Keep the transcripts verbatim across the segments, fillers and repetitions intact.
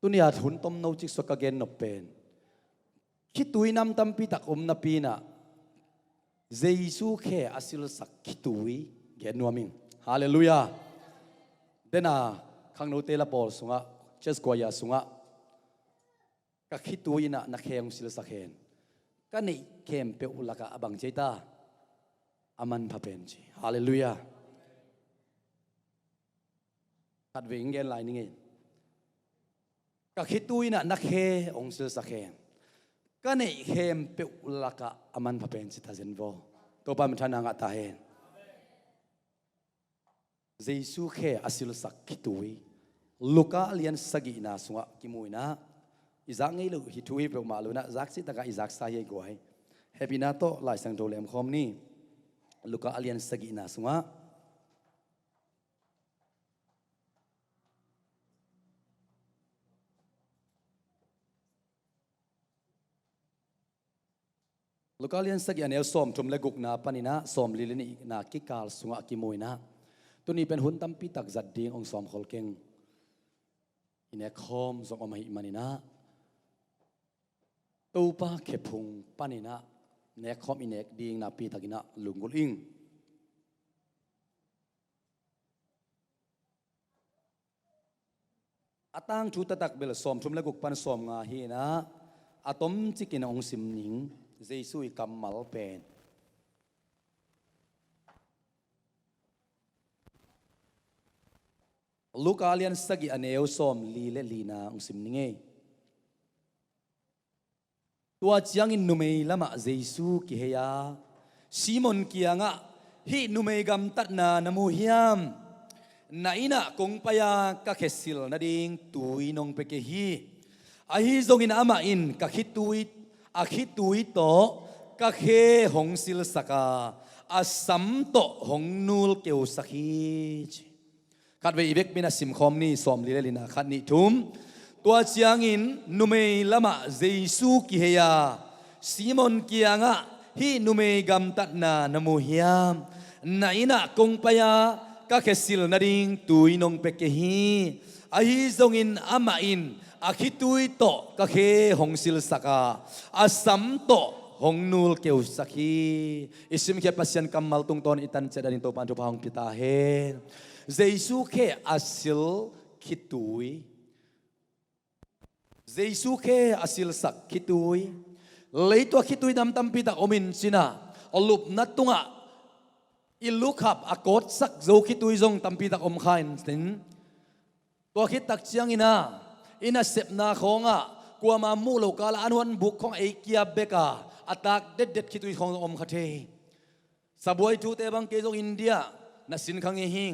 Tuni-a hun tomno ciksuak ka gen nop pen, khitui nam tampi tak om napi-in ah Jesu khe a silsak khitui gen nuam ing. Halleluiah. Dena khangnote la pawl sungah, church choir sungah, "Ka khitui in ah na khe hong silsak hen. Ka neih khempeuh lakah a bang ci ei ta? A manpha pen," ci. Halleluiah. Khatvei ing, gen lai ni ngei. "Ka khitui in ah na khe hong silsak hen. Ka neih khempeuh lakah a manpha pen," ci ta zen vo. Topa minthanna ngah ta hen. Jesu khe a silsak khitui Luka a lian sagihna sungah kimu in ah, i zak ngei lo hi thu hi peuhmah lo in ah, zak cih takah i zaksa hi ei guai. Hehpihna tawh Lai Siangtho lemkhawm ni. Luka a lian sagihna sungah, Luka lian sagih a neu sawmthum le gukna panin ah sawmli le nihna kikal sungah a kimu in ah, tuni pen hun tampi tak zat ding hong sawmkhol keng. I nek khawm zong om ahih manin ah, Topa khephung panin ah nek khawm i nek ding nakpi takin ah lunggulh ing. A tangthu taktak bel sawmthum le guk pan sawmnga hi in ah, a tomcikin hong sim ning. Jesu i kammal pen Luka lian sagih a neu sawmli le lina hong sim ning ei. Tua ciangin numei lamah Jesu kihei a, Simon kiangah, "Hih numei gamtatna na mu hiam? Na inn ah kong pai-a ka khe sil nading tui nong pia kei hi. Ahi zongin amah in ka khitui, a khitui tawh ka khe hong silsak a, a sam tawh hong nulkeusak hi," ci. Khatvei i vekpi-in ah simkhawm ni, sawmli le lina, khat, nih, thum. Tua ciangin numei lamah Jesu kihei a, Simon kiangah, "Hih numei gamtatna na mu hiam? Na inn ah kong pai-a ka khe sil nading tui nong pia kei hi. Ahi zongin amah in a khitui tawh ka khe hong silsak a, a sam tawh hong nulkeusak hi." I simkhiat Pasian kammal tungtawn i tan ciat a ding Topa'n thupha hong pia ta hen. Jesu khe a sil khitui. Jesu khe a silsak khitui. Leitung ah khitui nam tampi tak om in cin ah, lupna tungah i lukhap a kawtsak zo khitui zong tampi tak om kha in cin. Tua khit tak ciangin ah, i nasepna khawngah kuamah muh loh kal ah an huan buk khawng ei kia bek a, a tak detdet khitui khawng zong om kha thei. Sabuai thute bang kei zong India na sin kha ngei hi.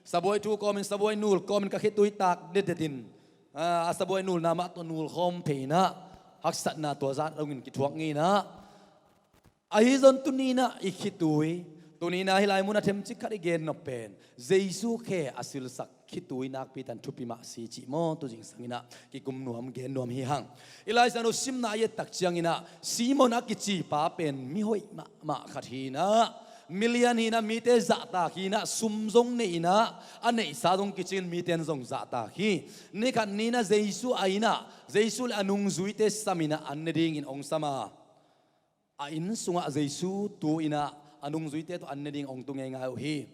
Sabuai thu kawmin, sabuai nul kawmin ka khitui tak detdet in, a, a sabuai nulna mah tawh nul khawm phei in ah, haksatna tua zah dongin kithuak ngei in ah. Ahi zong tuni in ah i khitui, tuni in ah hih lai mun a themcik khat i gen nop pen, Jesu khe a silsak khitui nakpi tak in thupi mah si cih maw, tu zingsang in ah kikum nuam, gen nuam hi hang. I Lai Siangtho simna i et tak ciangin ah, Simon a kici pa pen mi hoih mahmah khat hi in ah, milian hi in ah, mite zahtak hi in ah, sum zong nei in ah, a neihsa zong kicing in mite in zong zahtak hi. Ni khat ni in ah Jesu a inn ah, Jesu le a nungzuite sam in ah an ne dingin hong sam a, a inn sungah Jesu tu in ah, a nungzuite tawh an ne ding hong tu ngeingai uh hi.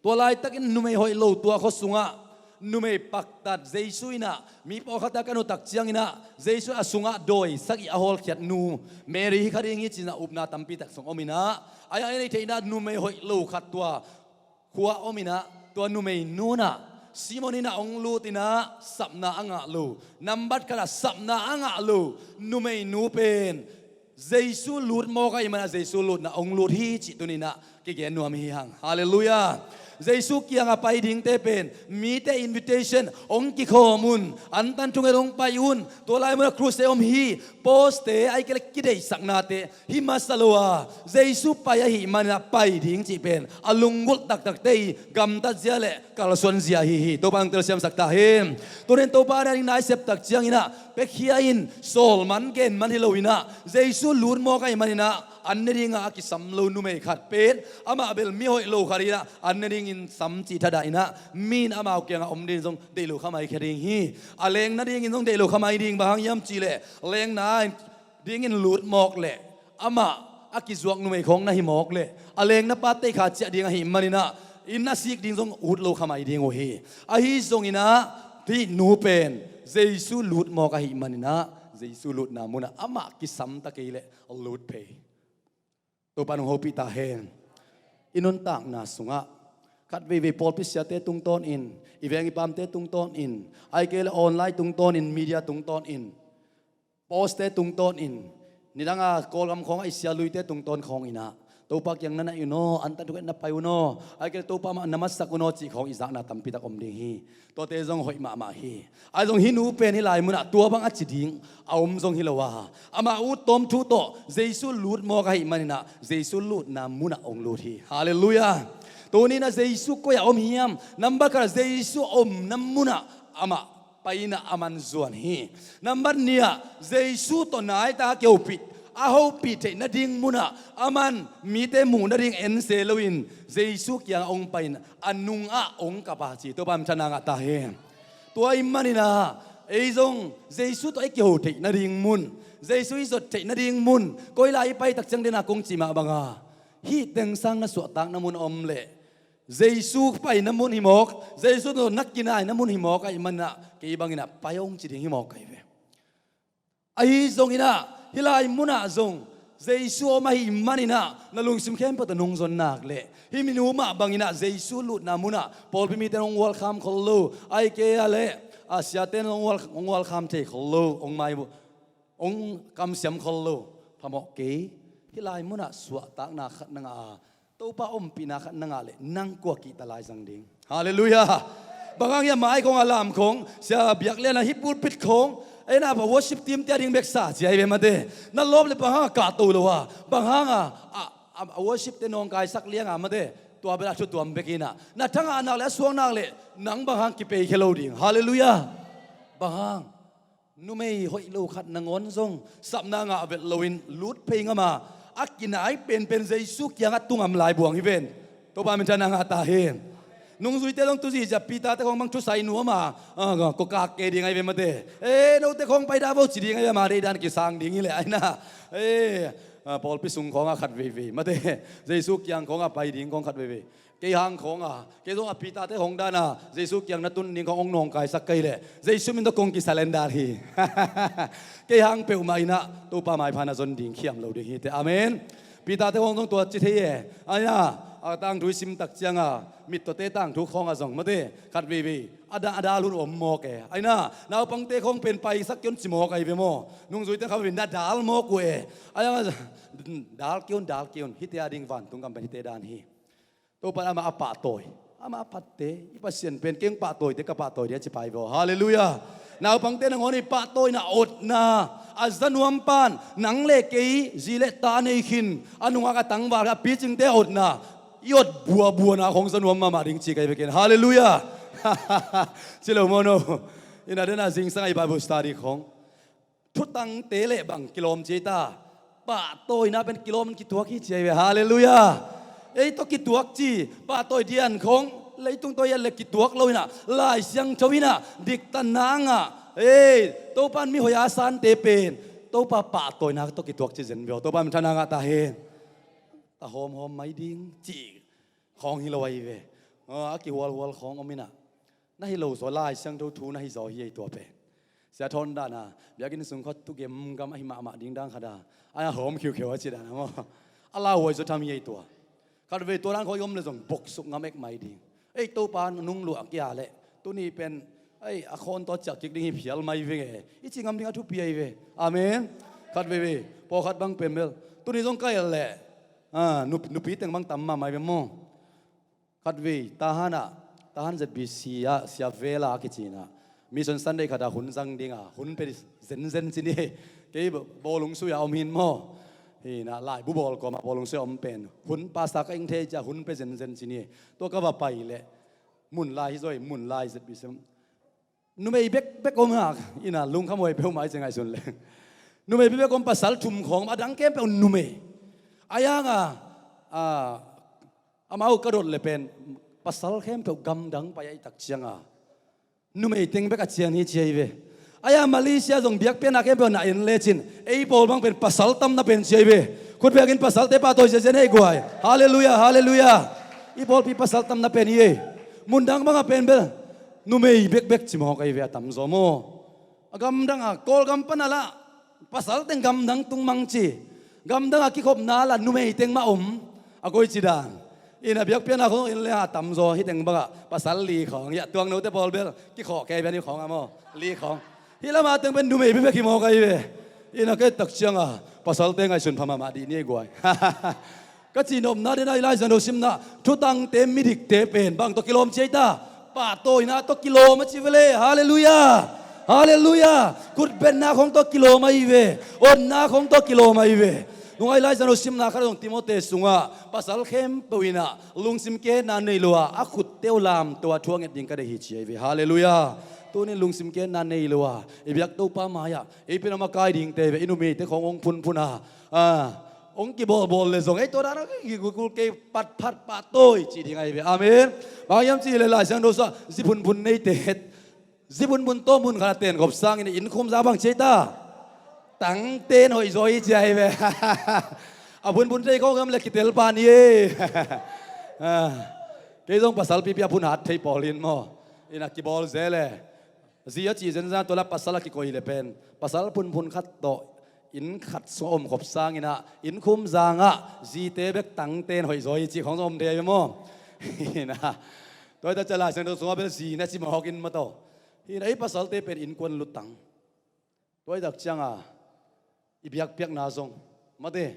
Tua laitakin numei hoih lo tua khua sungah numei paktat, Jesu in ah, "Mi pawlkhatte ka nuh tak ciangin ah, Jesu a sungah dawi sagih a hawlkhiat nu Mary hi kha ding hi," ci in ah upna tampi tak zong om in ah, a, a, a nei theih in ah numei hoih lo khat tua khua om in ah, tua numeinu in ah, Simon in ah hong lut in ah, sapna a ngah lo, nambat khat ah sapna a ngah lo numeinu pen Jesu lut mawk ahih man ah Jesu lutna hong lut hi cih tuni in ah kigen nuam hi hang. Halleluiah. Jesu kiangah pai dingte pen mite invitation, hong kikhawm un, antan thungen hong pai un, tua lai mun ah crusade om hi, post-te, ahih kei leh kideihsaknate hi masa lo a, Jesu pai ahih man in ah pai ding cih pen a lunggulh taktakte i gamtat zia le kalsuan zia hi hi. Topa in hong telsiamsak ta hen. Tuni in Topa adingin i sep tak ciangin ah, piakhia in, sawl man gen man hi lo in ah, Jesu lut mawk ahih man in ah an ne dingah a kisam lo numei khat pen, amah bel mi hoih lo khat inah an ne dingin sam cih thadah inah, mi in amau kiangah om dingin zong deih lo kha mai kha ding hi. A leng nadingin zong deih lo kha mai ding, bang hang hiam cihleh lengna dingin lut mawk leh amah a kizuak numei khawng na hi mawk leh a lengna pa teikha ciah ding ahih maninah inn a sik ding zong ut lo kha mai ding uh hi. Ahi zonginah hih nu pen Jesu lut mawk ahih maninah Jesu lutna munah amah kisam ta kei leh lut phei. Topa nong hopih ta hen. I nuntakna sungah khat veivei pawlpi siate tungtawnin, i veng i pamte tungtawnin, ahih kei leh online tungtawnin, media tungtawnin, post-te tungtawnin, nidanga Kawlgam khawngah i sialuite tungtawn khawnginah Topa kiang na na ih un aw, antan thukhen na pai un aw, ahih kei leh Topa mah na matsak un aw cih khawng i zakna tampitak om ding hi. Tuate zong hoih mahmah hi. Ahi zong hih nu pen hih lai munah tua bang a ci ding a om zong hi lo a, amah uttawm thu tawh Jesu lut mawk ahih maninah Jesu lutna munah hong lut hi. Halleluiah. Tuninah Jesu koi-ah om hiam? Nambat khatah Jesu omna munah amah pai inah a man zuan hi. Nambat nih-ah Jesu tawh naita a kihopih, a hopih theih nading munah a man mite muh nading en se loin Jesu kiangah hong pai in a nungah hong kap a ci. Topa minthanna ngah ta hi. Tua ahih maninah ei zong Jesu tawh i kiho theih nading mun, Jesu i zot theih nading mun, koi lai i pai takciang dena kong cih mah banga hih teng sang na suahtakna mun a om leh Jesu paina mun hi mawk, Jesu tawh na kinaina mun hi mawk ahih maninah kei banginah pai hong ci ding hi mawk ka hi ve. Ahi zonginah hih lai munah zong Jesu om ahih maninah na lungsim khempeuh tawh nungzon nak leh hih mi nu mah banginah Jesu lutna munah pawlpi mite in hong welcome khol lo, ahih kei a leh a siate in hong wel-, hong welcome thei khol lo, hong mai, hong kamsiam khol lo, phamawh kei. Hih lai munah suahtakna khat na ngah a, Topa ompihna khat na ngah leh nang kua kihta lai zang ding? Halleluiah. Bang hang hiam, mai khawng a lam khawng, sia biaklian a hih pulpit khawng, ei na pa worship team te a ding bek sa ci ahi ve mate. Na lawp leh bang hang a kahto lo a, bang hang a, a, a, a worship te nawngkaisak lianga mate, tua bel a thu tuam bek inah na thangah nak leh a suak nak leh nang bang hang kipeikhia lo ding? Halleluiah. Bang hang? Numei hoih lo khat nangawn zong sapna ngah vet loin lut phei ngam a, a kinai penpen Jesu kiangah tu ngam lai buang hi ven. Topa minthanna ngah ta hi. Nungzuite zong tu zihziah Peter te khawng bang thusai nuam a, a, ko kak kei ding ahi ve mate. E, note khawng pai dah vo ci ding ahi ve, ama deihdan kisang ding hi leh ahi na. E, a, pawlpi sung khawngah khat veivei mate, Jesu kiang khawngah pai ding khawng khat veivei. Kei hang khawng a, kei zong a Peter te khawng dan a Jesu kiang na tun ding khawng hong nawngkaisak ka hih leh Jesu min tawh kong kisalendar hi. Kei hang peuhmah inah Topa maipha na zon ding khiam lo ding hi teh. Amen. Peter te khawng zong tua ci thei e. Ahi na, a tangthu i sim tak cianga mittawte tangthu khawngah zong mate khat veivei a da, a dal hun om mawk e. Ahi na, naupangte khawng pen paisak kei un ci mawk ahi ve maw? Nungzuite khat veivei na dal mawk uh e. Ahi na, dal kei un, dal kei un. Hihte a ding vantung gam pen hihte dan hi. Topa in amah a pahtawi, amah a phatte, i Pasian pen kei hong pahtawi teh ka pahtawi ding a ci pai ve aw. Halleluiah. Naupangte nangawn i pahtawina otna a za nuam pan nang le kei zi le ta nei khin a nungak a tangval a picingte a otna i ot buabuana khawng za nuam mahmah ding ci ka hi ve ken. Halleluiah. Ci lo maw no? Ina dena zingsang a i Bible study khawng thutangte le bang kilawm ci ei ta. Pahtawina pen kilawm in kituak hi ci ei ve. Halleluiah. Ei tawh kituak ci, pahtawi dian khawng leitung tawh iat le kituak lo inah, Lai Siangtho inah diktanna a ngah. Ei, Topa in mi hoih a sante pen Topa pahtawina tawh kituak ci zen ve aw. Topa minthanna ngah ta hen. Ta hawmhawm mai ding cih khawng hi lo ahi ve. A kihualhual khawng om inah, na hi lo zaw, Lai Siangtho thu na hi zaw hi ei tua pen. Sia Thawn dan a biakinn sung khawng tu gemgam ahi mahmah ding dan khat a, a hawm khiukheu a ci dan a maw? A lauhuai zaw tham hi ei tua. Khat vei tua dan khawng i om le zong boksuk ngam ek mai ding. Ei, Topa nung luah kia leh tuni pen, ei, a khawn tawh ciah kik ding hi phial mai veng e, i ci ngam ding a thupi ahi ve. Amen. Khat veivei pawlkhat bang pen bel tuni zong ka el leh, a, nup-, nupi teng bang tam mahmah hi ve maw? Khatvei Tahan ah, Tahan Z B C ah sia vela a kici inah, Mission Sunday khat ah hun zang dinga hun pe zenzen ci ni. Kei bawlung sui a om hin maw? Hi inah laibu bawl kawmah bawlung sui a om pen hun pasa ka ing thei cia hun pe zenzen ci ni. Tua ka va pai leh, mun lai hi zaw hi, mun lai Z B C. Numei bekbek om a, ina lungkham huai peuhmah i ci ngaihsun leng. Numei bekbek om, pasal thum khawng, a dang khempeuh numei. Ahi hanga, a, amau ka dot le pen pasal khempeuh gamdang pai ahih tak cianga numei teng bek a cian hi ci ahi ve. Ahi a Malaysia zong biakpiakna khempeuh na en lecin ei pawl bang pen pasal tamna pen ci ahi ve. Khut bekin pasalte pahtawi ziazia nei guai. Halleluiah, halleluiah. I pawlpi pasal tamna pen hi ei. Mundang banga pen bel numei bekbek ci mawk ahi ve a tamzaw maw. A gamdanga Kawlgam pana lah pasal teng gamdang tung mang ci. Gamdanga kikhopna lah numei teng mah om. A koi ci dan. Ina biakpiakna khong in le a tamzaw hi teng banga pasal li khawng hi a tuangnote pawl bel kikhawh kei bia ni khawng a maw. Li khawng. Hi lama teng pen numei bekbek hi mawk ahi ve. Ina kei tak cianga pasalte ngaihsun pha mahmah dih ni ei guai. Ka cihnopna dena i Lai Siangtho simna thutangte midikte pen bang tawh kilawm ci ei ta. Pahtawina tawh kilawm a ci vele. Halleluiah. Halleluiah. Khutbetna khong tawh kilawm ahi ve. Otna khong tawh kilawm ahi ve. Nungai Lai Siangtho simna khat zong Timote sungah pasal khempeuh inah lungsim kihetna nei lo a a khutte uh lamto a thu a nget ding ka deih hi ci ahi ve. Halleluiah. Tunin lungsim kihetna nei lo a i biak Topa mai-ah ei pen a makai dingte ve i numeite khong hong phunphun a, a, hong kibawlbawl le zong ei tua dan a kigulgul kei patphat pahtawi ci ding ahi ve. Amen. Bang hiam cih le Lai Siangtho sungah zi phunphun neite, zi phunphun tawh mun khat a tenkhop sangin innkhum zang bang ci ei ta. Tangten hoih zaw hi ci ahi ve. A phunphun thei khawng hiam le kitel pan hi ei. A, kei zong pasal pipi a phun hat thei pawl in maw. Ina kibawl zel e. Zi a cih zenzan tua la pasal a kikoih le pen pasal phunphun khat tawh inn khat sung a omkhop sanginah innkhum zangah zite bek tangten hoih zaw hi cih khong zong om thei ahi ve maw. Ina tua hi tak ciah Lai Siangtho sungah bel zi na ci mawk in mataw. Hina ei pasalte pen innkuan lutang. Tua hi tak cianga i biakpiakna zong mate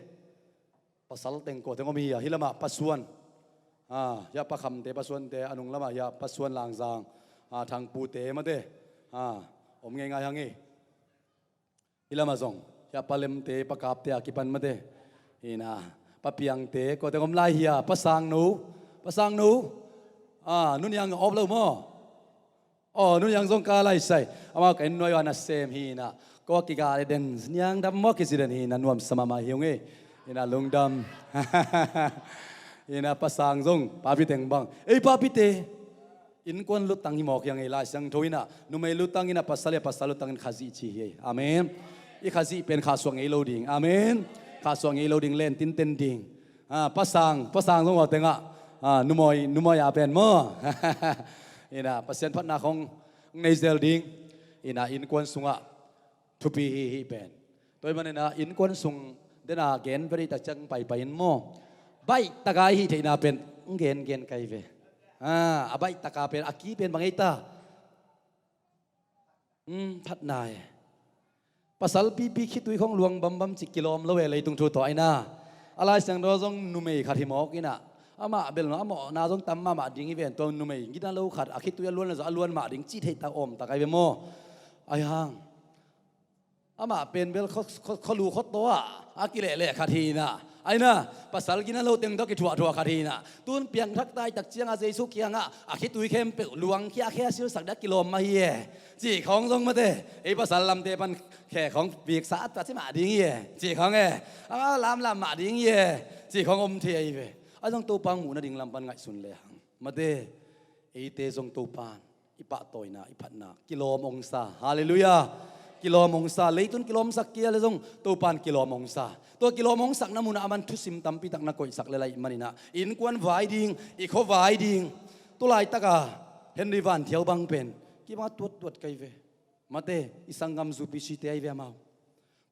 pasal teng kua teng om hi a, hi lamah pasuan, a, hiah pakhamte pasuante a nung lamah hiah pasuan langzang, a, thangpute mate, a, om ngeingai hang hi. Hi lamah zong hiah palemte pakapte a kipan mate, hina papiangte kua teng om lai hi a, pasangno, pasangno, a, nuniang op lo maw? Aw, nuniang zong ka laisai. Amau ka inn nuai-ah na sem hi inah ko a kiga le den niang dam maw kici den hi inah nuamsa mahmah hi ung ei. Inah lungdam. Inah pasang zong papi teng bang ei papite innkuan lutang hi mawk hi ang ei. Lai Siangtho inah numei lutang inah pasal ia pasal lutang in Khazih ci hi ei. Amen. I Khazih pen khahsuah ngei lo ding. Amen. Khahsuah ngei lo ding len tinten ding. A, pasang, pasang zong aw tengah, a, numawi, numawi a pen maw? Ina Pasian phatna khong nei zel ding. Ina innkuan sungah thupi hi hi pen. Tua hi maninah innkuan sung dena gen veri tak ciang paipai in maw? Baih taka i hih theihna pen gen gen kai ve. A, a baih taka pen a ki pen bang ei ta? Um, phatna e. Pasal pipi khitui khong luang bambam cih kilawm lo e leitung thu tawh aina. A Lai Siangtho zong numei khat hi mawk inah amah bel no a mawhna zong tam mahmah ding hi ven tua numei gina lo khat a khitui a luan le zawh a luan mah ding cih theihtak awmtak ai ve maw? Ai hang. Amah pen bel khaw, khaw, khaw lu khaw taw ah a kilehleh khat hi inah. Aina, pasal gina lo teng tawh kithuahthuah khat hi inah. Tun piangthak taitak ciangah Jesu kiangah a khitui khempeuh luang khia khia silsak dia kilawm mah hi e. Cih khawng zong mate, ei pasal lamte pan khe khawng biksa a tua ci mah ding hi e. Cih khawng e, a lamlam mah ding hi e. Cih khawng om thei ahi ve. A zong Topa muhna ding lam pan ngaihsun le hang. Mate, eite zong Topan i pahtawina, i phatna kilawm ongsa. Halleluiah. Kilawm ongsa. Leitun kilawmsak kia le zong Topan kilawm ongsa. Tua kilawm ongsakna munah aman thusim tampitak na koihsak le laih maninah innkuan vai ding, i khua vai ding. Tulaitaka Henry Van Thiau bang pen kibang a tuattuat kai ve. Mate, i sanggam zupicite ai ve amau.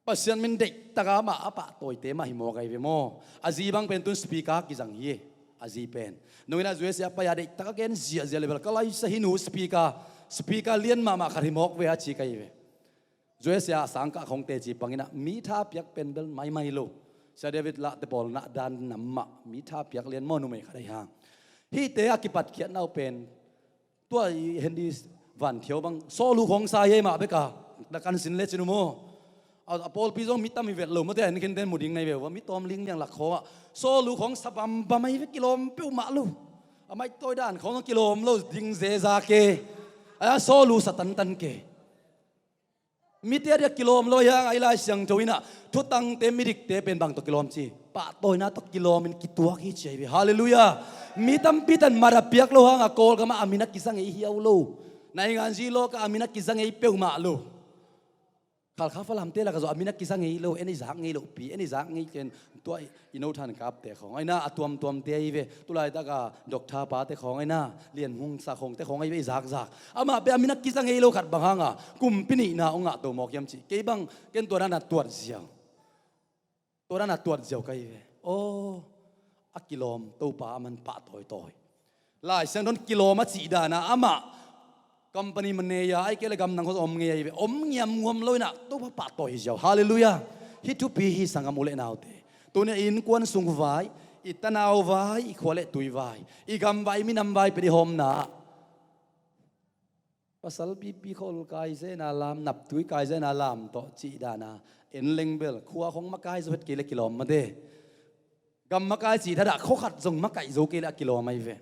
Pasian min deihtaka amah a pahtawite mah hi mawk ai ve maw? A zi bang pen tun speaker kizang hi. A zi pen nungin a U S A pai a deihtaka gen ziahziah level ka laisa hi nu speaker, speaker lian mahmah khat hi mawk ve a ci ka hi ve. U S A a sangkah khong teci panginah mi tha piak pen bel maimai lo. Sia David lahte pawl nah dan nam mah mi tha piak lian maw numei khat ahi hang. Hihte a kipatkhiatna uh pen tua i Henry Van Thiau bang sawlu khawng sa hi ei mah beka na kan sin le cin uh maw? A, a pawlpi zong mi tam hi vet lo mate a en khinten mu ding nai ve uh a mi tawm lingliang lak khawngah sawlu khawng sa bambam ahi ve kilawm peuhmah lo. A maihtawi dan khawng zong kilawm lo ding zeza ke. A sawlu sa tantan ke. Mite a dia kilawm lo hi hang a, i Lai Siangtho in ah thutangte, midikte pen bang tawh kilawm ci? Pahtawina tawh kilawm in kituak hi ci ahi ve. Halleluiah. Mi tampi tan mat a piak lo hang a, Kawlgam ah a min a kizang ei hiau lo. Naingan zi lawk ah a min a kizang ei peuhmah lo. Khalkha Falamte lak ah zong a min a kizang ei lo, en i zak ngei lohpi, en i zak ngei ken, tua i, i no than kapte khawng ahi na, a tuamtuamte ahi ve. Tulaitak a doctor pate khawng ahi na, Lian Hmung Sa Khongte khawng ahi ve, i zakzak. Amah pen a min a kizang ei lo khat bang hang a, kumpi nihna hong ngah to mawk hiam cih. Kei bang, ken tua dan a tuat ziau. Tua dan a tuat ziau ka hi ve. Aw, a kilawm Topa a man pah tawitawi. Lai Siangtho in kilawm a cih dan a, amah company manager, ahih kei leh gamdang khua om ngei ahi ve. Om ngiamnguam lo in ah Topa pahtawi hi ziau. Halleluiah. Hih thupi hi, sanggam u le naute. Tuni-in i innkuan sung vai, i tanau vai, i khua le tui vai, i gam vai, i minam vai pen i hawmna ah, pasal pipi khol kai zena lam, naptui kai zena lam tawh cih dan a, en leng bel khua khawng makai zo het kei leh kilawm mate. Gam makai cih thadah khua khat zong makaih zo kei leh a kilawm ahi ve.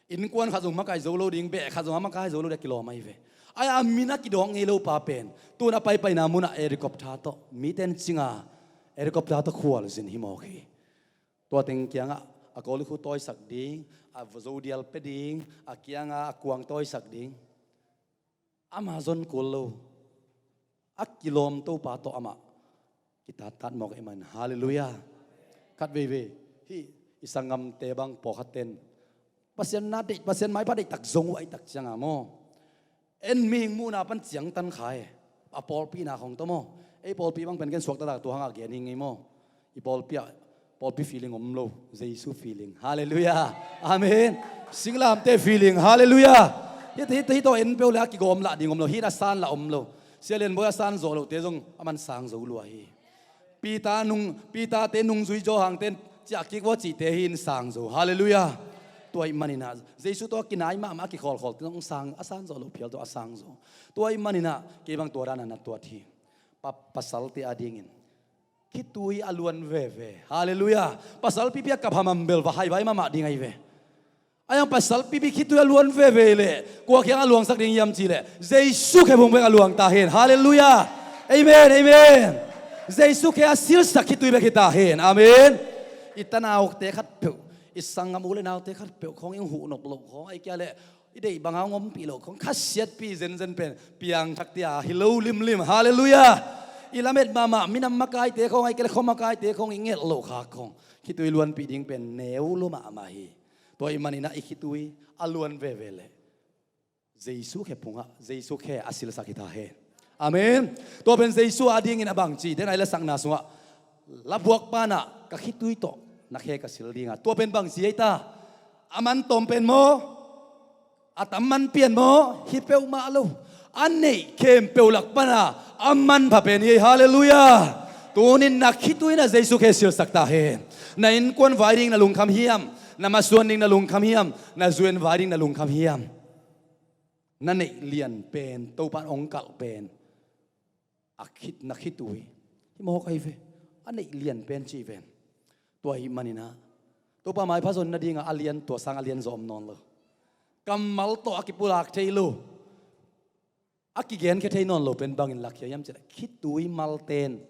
Innkuan khat zong makaih zo lo ding, beh khat zong a makai zo lo ding, a kilawm ahi ve. Ahi a, a min a kidawk ngei lo pa pen tu-in a paipaina mun ah helicopter tawh, mite in cing a, helicopter tawh khualzin hi mawk hi. Tua teng kiangah a kawlikhu tawisak ding, a zodial pia ding, a kiangah a kuang tawisak ding. Ama zon kul lo. A kilawm Topa tawh amah kitattat mawk ahih man. Halleluiah. Khat veivei, hih i sanggamte bang pawlkhat ten Pasian na deih, Pasian maipha deihtak zong uh ahih tak ciang a maw, en mihing muhna pan ciangtan kha e. A pawlpi na khawng tawh maw, ei pawlpi bang pen ken suakta tak tua hang a gen hi ngei maw. I pawlpi ah, pawlpi feeling om lo, Jesu feeling. Halleluiah. Amen. Singlamteh feeling. Halleluiah. Hih, hih, hih tawh en peuh leh a kigawm lah ding om lo, hih a san lah om lo. Sia Lian Bawi a san zawh lohte zong a man sang zo lua hi. Peter nung, Peter-te nungzui, Johan-te ciah kik vua cihte hi in sang zo. Halleluiah. Tua ahih manin ah Jesu tawh a kinai mahmah a kikhawlkhawlte zong sang, a san zawh loh phial tawh a sang zo. Tua ahih manin ah kei bang tua dan a na tuat hi. Pa, pasalte adingin khitui a luan veve. Halleluiah. Pasal pipi a kap hamham bel va haivai mahmah ding ahi ve. Ahi hang pasal pipi khitui a luan veve leh kua kiang a luangsak ding hiam cih leh Jesu khe phung bek a luang ta hen. Halleluiah. Amen, amen. Jesu khe a silsak khitui bek hi ta hen. Amen. I tanaute khatpeuh, i sanggam u le naute khatpeuh khawng i huh nop loh khawng, ahih kei leh i deih bang a hong ompih loh khawng, khasiatpih zenzen pen piangthakte a hi lo limlim. Halleluiah. I lamet mahmah minam makaite khawng, ahih kei leh khua makaite khawng i ngelh loh khak khawng, khitui luanpih ding pen neu lua mahmah hi. Tua ahih manin ah i khitui a luan veve leh Jesu khe phungah Jesu khe a silsak hi ta hen. Amen. Tua pen Jesu adingin a bangci den a i lasakna sungah, labuak pa in ah ka khitui tawh na khe ka sil ding a, tua pen bangci ei ta? A man tawm pen maw, a tam man pian maw, hi peuhmah lo. A neih khempeuh lak pan a a manpha pen hi ei. Halleluiah. Tuni-in na khitui in ah Jesu khe silsak ta hen. Na innkuan vai ding na lungkham hiam? Na masuan ding na lungkham hiam? Na zu-en vai ding na lungkham hiam? Na neih lian pen, Topa in hong kalh pen, a khit, na khitui hi mawk ahi ve. A neih lian pen cih ven. Tua ahih manin ah Topa maipha zon nading a a lian, tua sang a lian zaw om nawn lo. Kammal tawh a kipulak thei lo, a kigenkhia thei nawn lo pen bangin lakhia hiam cih leh khitui malten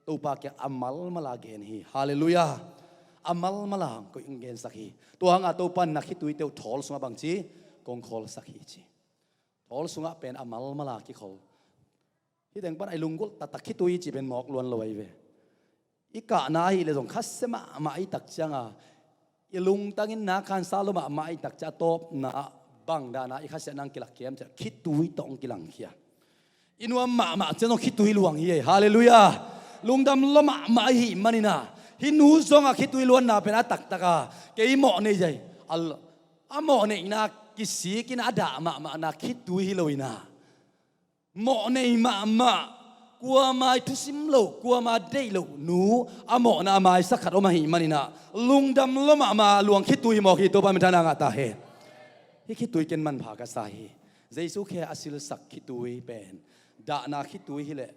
Topa kiang a malmal a gen hi. Halleluiah. A malmal a hong koih, hong gensak hi. Tua hang a Topa in na khituite uh thawl sungah bangci, kong khawlsak hi ci. Thawl sungah pen a malmal a kikhol. Hih teng pan a i lunggulh taktak khitui cih pen mawk luan lo ahi ve. I kahna ahih leh zong khasia mahmah ahih tak ciang a, i lungtang in na khansa lua mahmah ahih tak ciang a, a tawpna ah bang dan a i khasiatna hong kilak hiam cih leh khitui tawh hong kilangkhia. I nuam mahmah ciang zong khitui luang hi ei. Halleluiah. Lungdam lua mahmah ahih manin ah, hih nu zong a khitui luanna pen a taktak a, kei mawh nei zai, a, a mawh neihna kisik in a dah mahmahna khitui hi lo in ah, mawh nei mahmah, kuamah i thusim loh, kuamah deih loh nu a mawhna a maisak khat om ahih manin ah, lungdam lua mahmah luang khitui hi mawk hi. Topa minthanna ngah ta hen. Hih khitui ken manpha ka sa hi. Jesu khe a silsak khitui pen dahna khitui hi leh,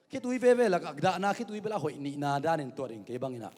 khitui veve lakah dahna khitui bel a hoih nihna danin tuat ing. Kei bangin ah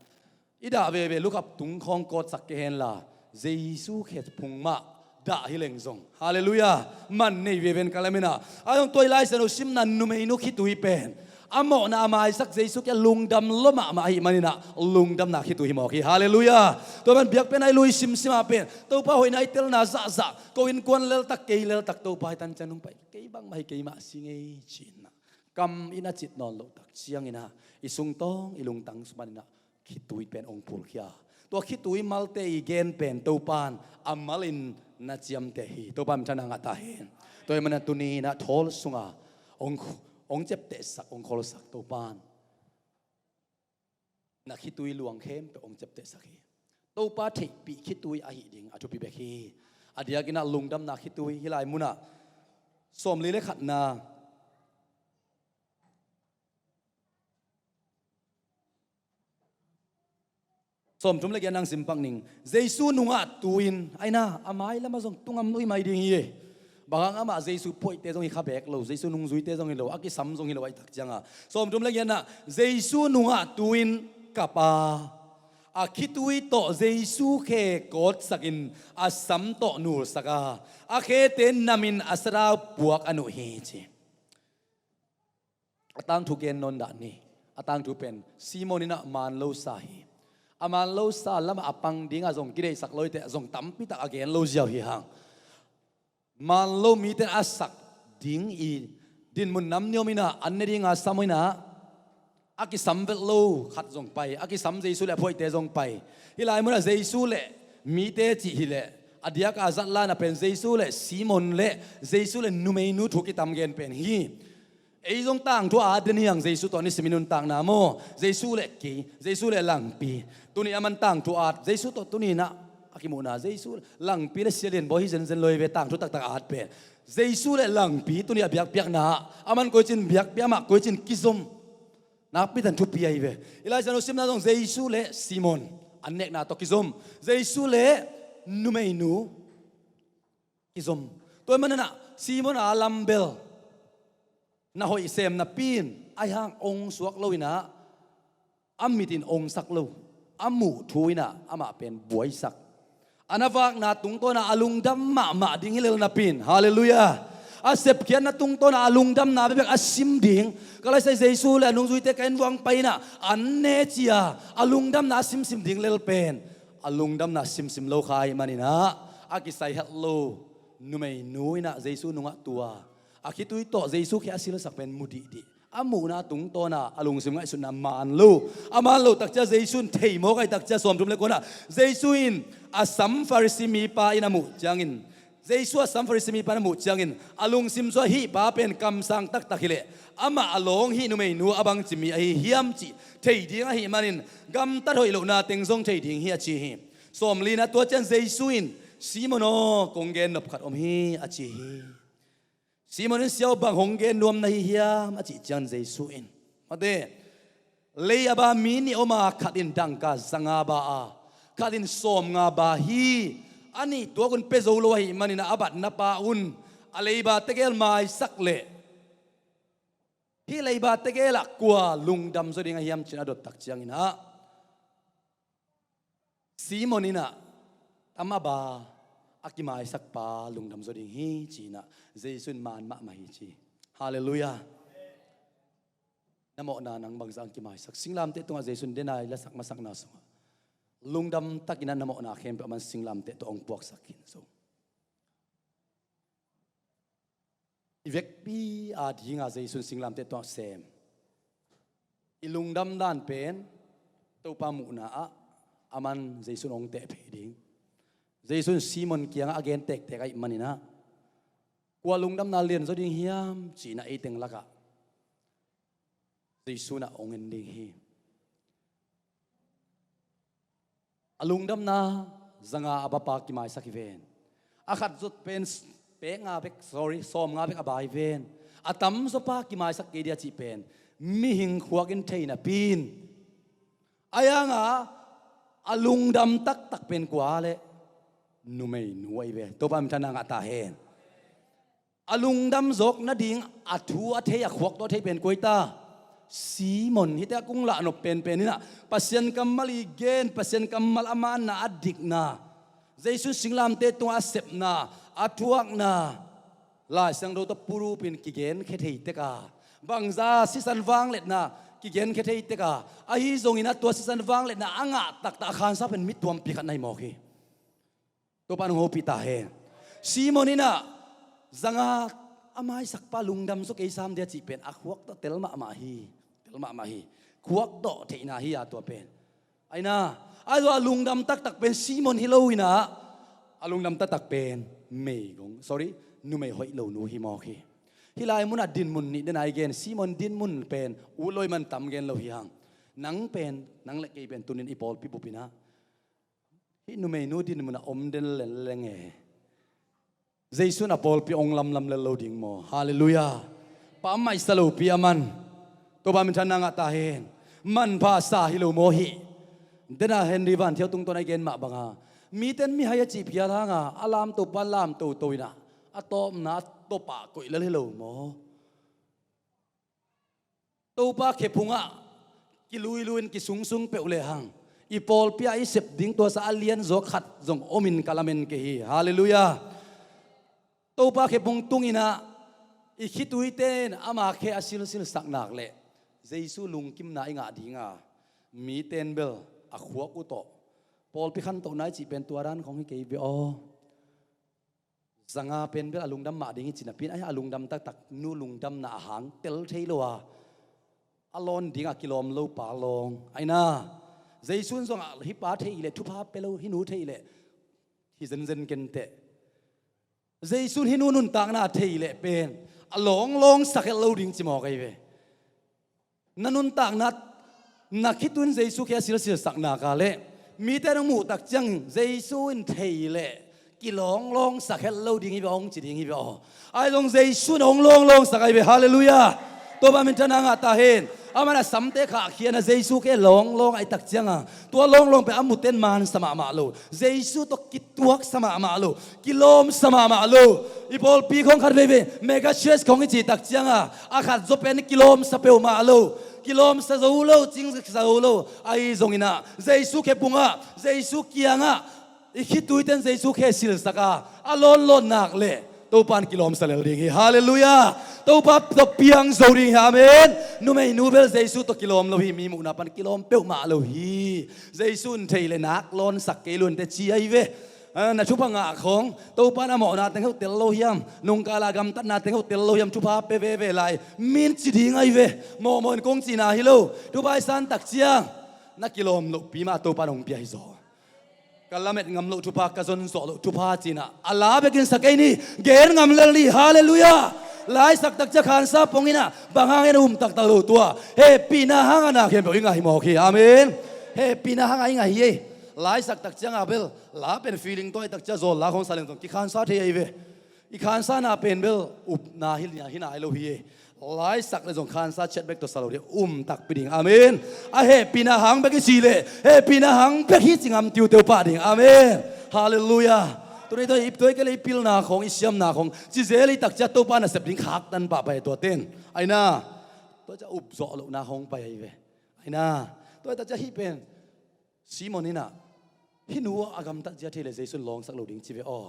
i dah veve lukap tung khawng kawtsak kei hen la, Jesu khe phung mah dah hi leng zong, halleluiah, man nei veve in ka lamen ah. Ahi zong tua i Lai Siangtho simna numeinu khitui pen a mawhna a maisak Jesu kiang lungdam lua mahmah ahih manin ah lungdamna khitui hi mawk hi, halleluiah. Tua man biakpiakna i lui simsim ah pen Topa hoihna i telna zahzah, ko innkuan leltak, kei leltak, Topa hih tan ciang nong pai, kei bangmah hi kei mah si ngei ci-in ah kam in a cit nawn loh tak ciangin ah i sungtawng i lungtang sung panin ah khitui pen hong phulkhia. Tua khitui malte i gen pen Topa in a malin na ciamteh hi. Topa minthanna ngah ta hen. Tua ahih manin ah tuni in ah thawl sunga hong, hong ciaptehsak, hong kholsak Topa in na khitui luang khempeuh hong ciaptehsak hi. Topa theihpih khitui ahih ding a thupi bek hi. A diakin ah lungdamna khitui, hih lai munah sawmli le khatna, sawmthum le giatna hong sim pak ning. Jesu nungah tu-in, aina, a mailamah zong tu ngam nuih mai ding hi. Bang hang, amah Jesu phoihte zong hi kha beek lo, Jesu nungzuite zong hi lo, a kisam zong hi lo ahih tak ciangah. Sawmthum le giatna, Jesu nungah tu-in kap a, a khitui tawh Jesu khe kawtsakin a sam tawh nulsak a, a khete namin a sadau puak a nuh hi ci. A tangthu gen nawn dah ni. A tangthu pen Simon in ah man lo sa hi. A man lo sa lamah a pang dingah zong kideihsak lo hi teh, zong tampi tak a gen lo ziau hi hang. Man lo mite a sak ding i dinmun nam ni om in ah, an ne dinga sam in ah, a kisam velh lo khat zong pai, a kisam Jesu le a phoihte zong pai. Hih lai munah Jesu le mite cih hileh a diaka zat lai-in ah pen Jesu le Simon le Jesu le numeinu thu kitam gen pen hi. Ei zong tangthu a at den hi hang, Jesu tawh nisim i nuntakna maw, Jesu le kei, Jesu le langpi. Tuni a man tangthu a at, Jesu tawh tuni in ah a kimuhna, Jesu, langpi le sia lian bawi hi zenzen lo hi ve, tangthu taktak a at pen. Jesu le langpi, tuni a biakpiakna ah a man koici in biakpiak, amah koici in kizom. Nakpi takin thupi ahi ve. I Lai Siangtho simna zong Jesu le Simon an nekna tawh kizom. Jesu le numeinu kizom. Tua ahih manin ah Simon a lambel na hoih sem napi in, ahi hang ong suak lo in ah, a mit in ong sak lo, a muh thu in ah amah pen buaisak. A na vakna tungtawn ah a lungdam mahmah ding hi lel napi in, halleluiah. A sepkhiatna tungtawn ah a lungdamna bekbek a sim ding. Ka laisai Jesu le a nungzuite ka inn vuah hong pai in ah an ne ci-a a lungdamna a simsim ding lel pen a lungdamna simsim lo kha ahih manin ah, a kisai het lo numeinu in ah Jesu nungah tu a, a khitui tawh Jesu khe a silsak pen mu dihdih. A muhna tungtawn ah a lungsim ngaihsutna man lo. A man loh tak ciang Jesu in thei mawk ahih tak ciang, sawmthum le kuana, Jesu in a sam Farisi mipa in a muh ciangin, Jesu a sam Farisi mipa in a muh ciangin a lungsim sungah hih pa pen kamsang taktak hileh amah a lawng hih numeinu a bangci mi ahi hiam cih thei ding ahih manin gamtat hoih lohna teng zong thei ding hi a ci hi. Sawmlina, tua ciang Jesu in, Simon aw, kong gen nop khat om hi a ci hi. Simon in, Sia aw, bang hong gen nuam na hi hiam a cih ciang Jesu in, mate, lei a ba mi nih om a, khat in dangka zanga ba a, khat in sawmnga ba hi. A nih tuakun pia zo lo ahih manin a batna pa un a leiba tegel maisak leh hih leiba tegel ah kua lungdam zaw ding a hiam ci-in a dot tak ciangin ah Simon in ah, tam a ba a kimaisak pa lungdam zaw ding hi ci-in ah Jesu in man mahmah hi ci. Halleluiah. Na mawhna nang bangzah hong kimaisak? Singlamteh tungah Jesu in denai lasak masakna sungah lungdam takin ah na mawhna khempeuh a man singlamteh tawh hong puaksak khin zo. I vekpi a dinga Jesu in singlamteh tungah sem. I lungdam dan pen Topa muhna ah a man Jesu in hong teh phei ding. Jesu in Simon kiangah a gen tektek ahih manin ah, kua lungdamna lian zaw ding hiam ci-in ah ei teng lakah Jesu in ah hong en ding hi. A lungdamna zanga a bapa kimaisak hi ven. A khat zawh pen s-, pek nga bek, sorry, sawm nga bek a ba hi ven. A tam zawpa kimaisak kei dia cih pen mihing khuak in thei napi in, a yanga a lungdam taktak pen kua leh numeinu ahi ve. Topa minthanna ngah ta hen. A lungdam zawk nading a thu a thei, a khuak tawh a thei pen kua hi ta? Simon. Hihte a kung lahnop penpen in ah Pasian kammal i gen, Pasian kammal a manna, a dikna, Jesu singlamteh tungah a sepna, a thuakna, Lai Siangtho tawh purupin kigenkhia thei tek a, bangza sisan vangliatna kigenkhia thei tek a, ahi zongin a tua sisan vangliatna a ngah taktak a khansa pen mi tuampi khat na hi mawk hi. Topa nong hopih ta hen. Simon in ah zanga a maisakpa lungdam zaw kei sam dia cih pen a khuak tawh tel mahmah hi. Tel mahmah hi. Khuak tawh theihna hi a tua pen. Aina, a zua lungdam taktak pen Simon hi lo inah, a lungdam taktak pen meigong, sorry, numei hoih lo nu hi mawk hi. Hih lai munah dinmun nih dena i gen, Simon dinmun pen ut lo i man tam gen lo hi hang. Nang pen, nang le kei pen tunin i pawlpi bup inah hih numeinu dinmun a om den lenleng e. Jesu in a pawlpi ong lamlam lel lo ding maw? Halleluiah. Pammaih sa lopi a man. Topa minthanna ngah ta hen. Manpha sa hi lo maw hih? Dena Henry Van Thiau tungtawn a i gen mah banga, miten mihai a cih phial hanga a lamto pan lamto to inah a tawpna a tawpah koih lel hi lo maw? Topa khephungah kiluiluin kisungsung peuh lehang i pawlpi ah i sep ding tuasa a lianzaw khat zong omin ka lamen kei hi. Halleluiah. Topa khephung tunginah i khituite in ama khe a silsilsak nak leh Jesu lungkimna i ngah dinga, miten bel a khuak uh tawh pawlpi khantohna i cih pen tua dan khong hi kei ve aw. Zanga pen bel a lungdam mah ding hi ci napi in, ahi a lungdam taktak nu lungdamna a hang tel thei lo a, a lawn dingah kilawm lo pa lawng. Aina, Jesu in zongah hih pa thei leh thupha pe lo, hih nu thei leh hi zenzen kenteh. Jesu in hih nu nuntakna thei leh pen a lawnglawng sakhelh lo ding ci mawk ahi ve. Na nuntakna, na khitui in Jesu khe a silsilsak nak a leh mite nong muh tak ciang Jesu in thei leh kilawnglawng sakhelh lo ding hi ve, hong ci ding hi ve aw. Ahi zong Jesu in hong lawnglawng sak ahi ve. Halleluiah. Topa minthanna ngah ta hen. Aman a samte khahkhiatna Jesu khe lawnglawng ahi tak cianga tua lawnglawng pen a muten mansa mahmah lo, Jesu tawh kituaksa mahmah lo, kilawmsa mahmah lo. I pawlpi khong khat veivei mega church khong i cih tak cianga a khat zaw pen kilawmsa peuhmah lo, kilawmsa zo lo, cingsa zo lo. Ahi zonginah Jesu khephungah, Jesu kiangah i khituiten Jesu khe silsak a, a lawnlawn nak leh Topa in kilawmsa lel ding hi. Halleluiah. Topa tawh piang zo ding hi. Amen. Numeinu bel Jesu tawh kilawm lo hi. Mi muhna pan kilawm peuhmah lo hi. Jesu in thei leh nak lawnsak kei luante ci ahi ve. Ah, na thupha ngah khong Topa in a mawhna teng heuh tel lo hiam? Nungkala gamtatna teng heuh tel lo hiam? Thupha pe veve lai min ci ding ahi ve. Mawhmawh in kong cihna hi lo. Thupha i san tak ciang na kilawm lohpi mah Topa in hong pia hi zaw. Ka lamet ngam loh thupha, ka zon zawh loh thupha cinah a la bekin sa kei ni. Gen ngam lel ni. Halleluiah. Laisak tak ciang khansa pong inah bang hangin a um taktak lo tua? Hehpihna hangah na khempeuh i ngah hi mawk hi. Amen. Hehpihna hangah i ngah hi ei. Laisak tak ciangah bel la pen feeling tuai tak ciang zawl la khong sa leng zong kikhansa thei ahi ve. I khansana pen bel upna hi, hi nai lo hi. Laisak le zong khansa ciat bek tawh sa lo ding, um takpi ding. Amen. A hehpihna hang bek i si leh hehpihna hang bek hi ci ngam tiuteu pah ding. Amen. Halleluiah. Tuni tua i tuai kei le i pilna khong, i siamna khong ci zel i tak ciang Topa nasep ding khaktan pahpah hi tua ten. Aina, tua ciang upzawh lohna khong pai ahi ve. Aina, tua i tak ciang hih pen Simon inah hih nu a gamtat zia thei leh Jesu in lawngsak lo ding ci ve aw.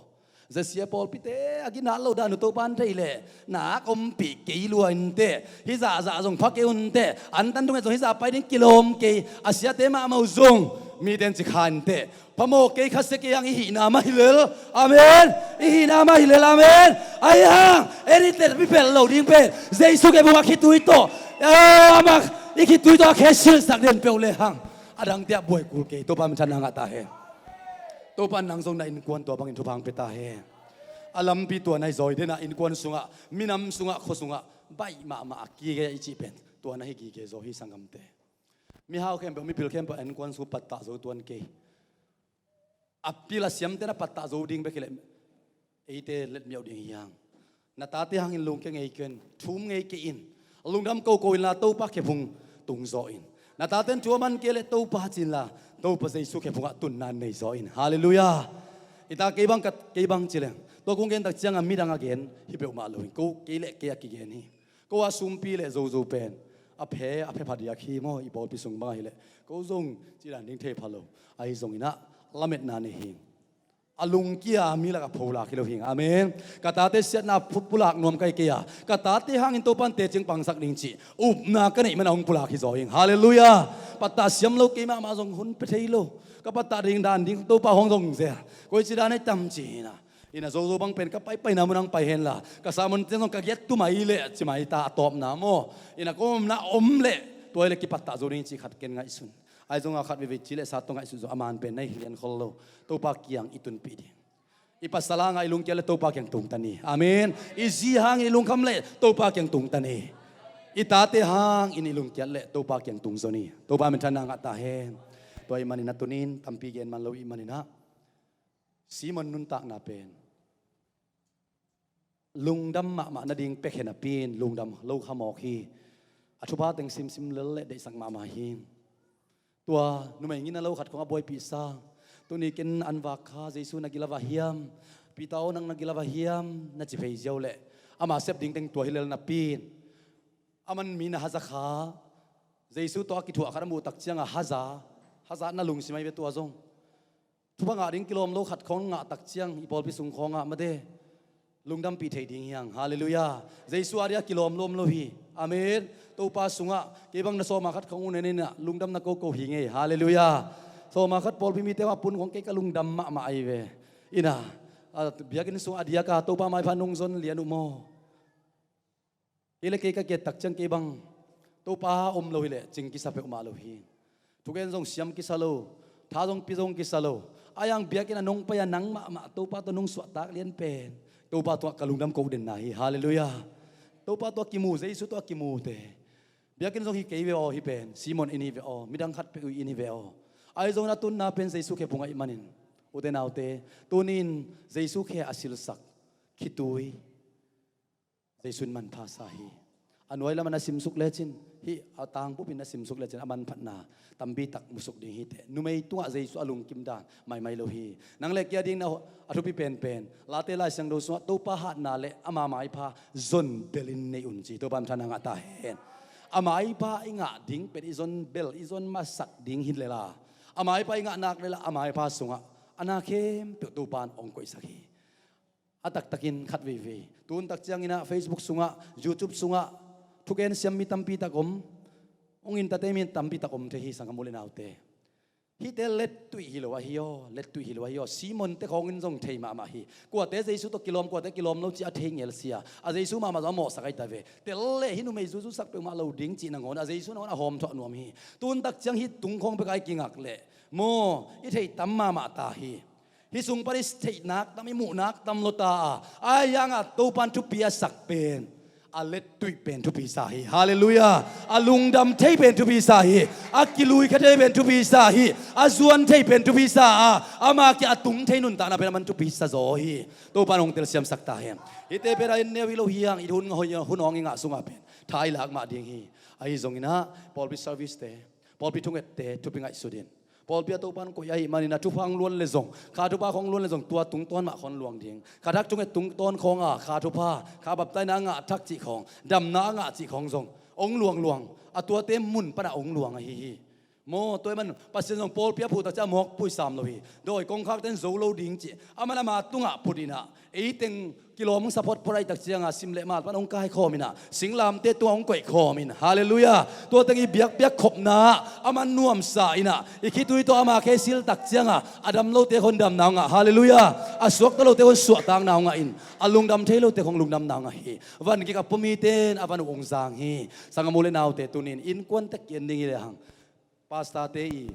Zasia pawlpite a ginat lo dan uh Topa in thei leh nak ompih kei lua inteh. Hih zahzah zong pha kei unteh. Antan thunget zong hih zah pai ding kilawm kei. A siate mahmah uh zong mite in ci kha inteh. Phamawh kei khasia kei hang i hihna mah hi lel. Amen. I hihna mah hi lel. Amen. Ahi hang en i tet mi pelh lo ding pen Jesu khe bungah khitui tawh, eh, amah i khitui tawh a khe silsak den peuh le hang a dangte ah buai kul kei. Topa minthanna ngah ta hen. Topa in nang zong na innkuan tua bangin thupha hong pia ta hen. A lampi tua na hi zaw hi denah innkuan sungah, minam sungah, khua sungah baih mahmah a kigei a i cih pen tua na hi gige zaw hi sanggamte. Mihau khempeuh, mipil khempeuh a innkuan sung pattah zo tuan kei. A pil a siamte na pattah zo ding bek hi leh eite letmiauh ding hi hang. Na tate hangin lungkia ngei ken, thum ngei kei in. Lungdam koko inla Topa khephung tungzaw in. Na taten thu a man kei leh Topa cinla Topa Jesu khephungah tunna neizaw in. Halleluiah. I ta kei bang ka, kei bang ci leng tua kong gen tak ciangah midang a gen hi peuhmah lo in ko kei le kei a kigen hi. Ko a sumpi le zozo pen a phe, a phe phadiak hi maw, i pawlpi sung bang ahileh ko zong ci dan ding thei pha lo. Ahi zonginah lametna nei hi. A lungkia mi lakah pholak hi lo hing. Amen. Ka tate siatna phu-, pulak nuam kai kei a, ka tate hangin Topa'n teci pangsak ding cih upna ka neih man a hong pulak hi zaw hing. Halleluiah. Pattah siam lo kei mahmah zong hun pia thei lo. Ka pattah ding dan ding Topa hong zong zel. Koici dan ahi tam ci hi na. Ina zozo bang pen ka paipaina mun hong pai henla, ka sermon teng zong ka giat tu mai leh ci mai ta a tawpna maw. Ina ka omna om leh tua hi leh kipattah zo ding cih khat ken ngaihsun. Ahi zongah khat veivei ci leh sa tawh ngaihsun zong a man pen na hi lian khol lo. Topa kiang i tunpih ding. I pasal hangah i lungkiat leh Topa kiang tungta ni. Amen. I zi hangin i lungkham leh Topa kiang tungta ni. I tate hangin i lungkiat leh Topa kiang tung zaw ni. Topa minthanna ngah ta hen. Tua ahih manin a tunin tampi gen man lo ahih manin ah Simon nuntakna pen lungdam mahmah nading pekhen a pi in lungdam lo kha mawk hi. A thupha teng simsim lel leh deihsak mahmah hi. Tua numei ngina lo khat khong a buaipihsa, tuni ken an vak kha, Jesu na gila va hiam, Peter aw nang na gila va hiam, na ci phei ziau leh ama sep ding teng tua hi lel napi in, aman mi na haza kha, Jesu tawh a kithuah khat a muh tak ciangah haza, haza na lungsim ahi ve tua zong. Thupha ngah ding kilawm lo khat khong ngah tak ciang i pawlpi sung khawngah mate lungdampih thei ding hi hang. Halleluiah. Jesu a dia kilawm lawm lo hi. Amen. Topa sungah kei bang na sawma khat khong uh neninah lungdamna koko hi ngei. Halleluiah. Sawma khat pawlpi mite mah pun khong kei ka lungdam mahmah ahi ve. Ina, a, biakinn sungah a diaka Topa maipha nungzon lian uh maw? Kei le kei ka kiat tak ciang kei bang Topa om lo hileh cing kisa peuhmah lo hi. Thugen zong siam kisa lo, tha zong pi zong kisa lo. A yang biakinn a nong pai a nang mahmah Topa tawh nong suahtak lian pen Topa tungah ka lungdam ko denna hi. Halleluiah. Topa tawh a kimu, Jesu tawh a kimute. Biakinn zong hi kei ve aw, hi pen Simon in hi ve aw, midang khat peuh in hi ve aw. Ahi zongin a tunna pen Jesu khe phung ahih manin, ute naute, tunin Jesu khe a silsak khitui Jesu in manpha sa hi. A nuai lamah na simsuk lecin, hih a tangbup in na simsuk lecin a manphatna tampi tak musuk ding hi teh. Numei tungah Jesu a lungkim dan maimai lo hi. Nang le kei a dingin a thupi penpen, Late Lai Siangtho sungah Topa hatna le ama maipha zon belin nei un ci. Topa minthanna ngah ta hen. A maipha i ngah ding pen i zon bel, i zon masak ding hi lela, a maipha i ngah nak lela, a maipha sungah a na khempeuh Topa in hong koihsak hi. A taktakin khat veivei. Tun tak ciangin ah Facebook sungah, YouTube sungah thugen siam mi tampi tak om. Hong entertain mi tampi tak om thei hi, sanggam u le naute. Hihte lettuih hi lo ahi aw, lettuih hi lo ahi aw. Simon te khawngin zong thei mahmah hi. Kuate Jesu tawh kilawm, kuate kilawm lo ci a thei ngelsia. A Jesu mahmah zong a mawhsak ahi ta ve. Tel leh hih numei zuzusak peuhmah lo ding cih nangawn a Jesu nangawn a hawmthuah nuam hi. Tun tak ciang hih tung khawng bek a i kingak leh maw, i thei tam mahmah ta hi. Hih sung pan i theihnak tam, i muhnak tam lo ta a, ahi hangah Topa in thupi a sak pen, a lettuih pen thupi sa hi. Halleluiah. A lungdam thei pen thupi sa hi. A kilui kha thei pen thupi sa hi. A zuan thei pen thupi sa a, ama kiang a tung thei nuntakna pen aman thupi sa zaw hi. Topa in hong telsiamsak ta hen. Hihte pen a en neu hi lo hi hang, i hun ngah, hun hong i ngah sungah pen tha i lak mah ding hi. Ahi zongin ah pawlpi service te, pawlpi thungette thupi ngaihsut in. Pawlpi ah Topa in koih ahih manin a thupha hong luan le zong, kha thupha khawng luan le zong, tua tungtawn mah khawng luang ding. Kha thak thunget tungtawn khawng a kha thupha, kha baptaina a ngah thak cih khawng, damna a ngah cih khawng zong hong luangluang, a tuate mun panah hong luang ahi hi. Maw, tua ahih man Pasian zong pawlpi a phuh tak ciang a mawk pui sam lo hi. Dawi kongkhakte in zo lo ding cih aman ama tungah phut in ah, eiteng kilawm hong sa photphot ahih tak cianga sim le mal pan hong kaikhawm in ah, singlamte tungah hong koihkhawm in. Halleluiah. Tua teng i biakpiak khopna ah aman nuamsa in ah, i khitui tawh ama khe sil tak cianga a dam lote khawng damna hong ngah. Halleluiah. A suakta lote khawng suahtakna hong ngah in, a lungdam thei lote khawng lungdamna hong ngah hi. Van kikap pua mite in a van uh hong zang hi. Sanggam u le naute, tunin innkuan tek ki-en ding hi lehang, pastor te i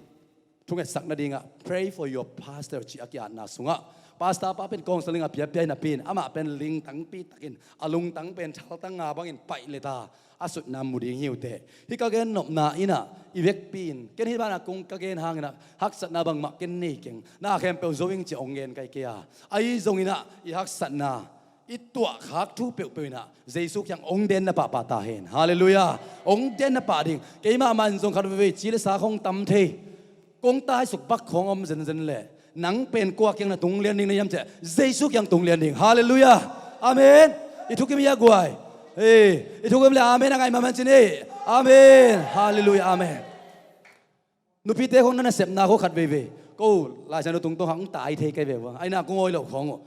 thungetsak nadingah pray for your pastor cih a ki-atna sungah, pastor pa pen counseling a piapia hi napi in, amah pen lingtangpi takin a lungtang pen thaltang nga bangin paih leta a sutna mu ding hi uh teh. Hih ka gen nopna in ah i vekpi in, ken hih banah kong ka gen hangin ah haksatna bangmah ken nei keng, na khempeuh zo ing ci-a hong gen kai kei a, ahi zongin ah i haksatna i tuahkhak thu peuhpeuh in ah Jesu kiang hong denna pahpah ta hen. Halleluiah. Hong denna pah ding. Keimah mah in zong khat veivei ci le sa khawng tam thei, kong taisuk bak khawng om zenzen leh, nang pen kua kiang na tung lian ding na hiam cih leh Jesu kiang tung lian ding. Halleluiah. Amen. I thukim hi a guai? Ei, i thukim leh amen a ngai mahmah ci ni. Amen. Halleluiah. Amen. Nupite khawng na nasepna khawng khat veivei Ko Lai Siangtho tungtawn hang tai thei kei ve ua, aina kong awi lo khawng uh.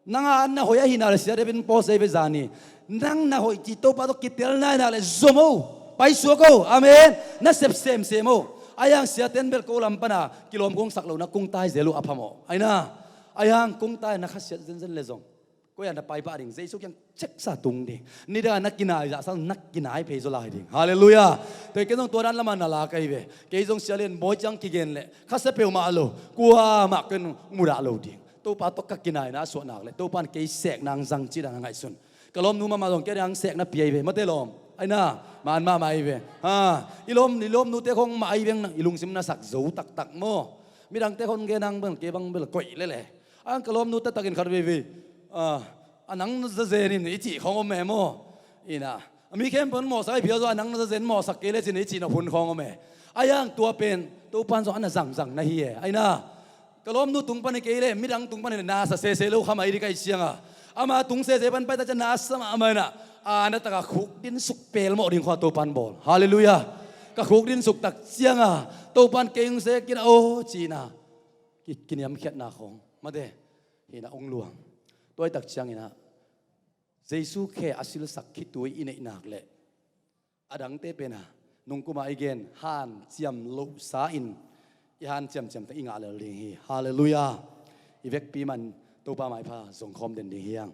Nang a na hoih ahihna le siate pen pawsei ve zani. Nang na hoih cih Topa tawh kitelna ahihna le zom o. Paisuak o. Amen. Na sep semsem o. Ahi hang siaten bel ko lam pana kilawm kong sak lo na kong tai zel uh a phamawh. Aina. Ahi hang kong tai na khasiat zenzen le zong koi a na pai pah ding, Jesu kiang ceksa tung ding. Nidang a na kinai zahsa na kinai phei zaw lai ding. Halleluiah. Tua hi kei zong tua dan lama na la kei ve. Kei zong sia lian bawi ciang kigen leh khasia peuhmah lo, kuamah ken mudah lo ding. Topa tawh ka kinaina a suah nak leh Topa in kei sek nang zang cih dan a ngaihsun. Ka lawmnu mahmah zong kei dang sek na piai ve, mate lawm. Aina, man mahmah ahi ve. Ha, i lawm, i lawmnute khong mah ahi veng nang i lungsim na sak zo taktak maw. Midangte khong gen nang bel kei bang bel koih lele. Ang ka lawmnu taktakin khat veivei, ah, a nang na zazen in i cih khawng om e maw? Ina, a mi khempeuh in mawhsak ahi phial zaw a nang na zazen mawhsak kei le cin i cih nop hun khawng om e. Ahi hang tua pen Topa in zong a na zangzang na hi e. Aina, ka lawmnu tung pan hi kei le midang tung pan hi le na sa sese lo kha mai ding ka hih cianga, ama tung sese pan pai ta ciang na sa mahmah ina, a na taka khuk din suk pelmawh ding khua Topa in bawl. Halleluiah. Ka khuk din suk tak cianga Topa in kei hong sek ina aw cina. Ki, kiniamkhiatna khawng mate hina ong luang. Tua hi tak ciangina Jesu khe a silsak khitui i neih nak leh a dangte pena nungkuma i gen hanciam lohsa in i hanciam ciamteng i ngah lel ding hi. Halleluiah. I vekpi man Topa maipha zongkhawm den ding hi hang.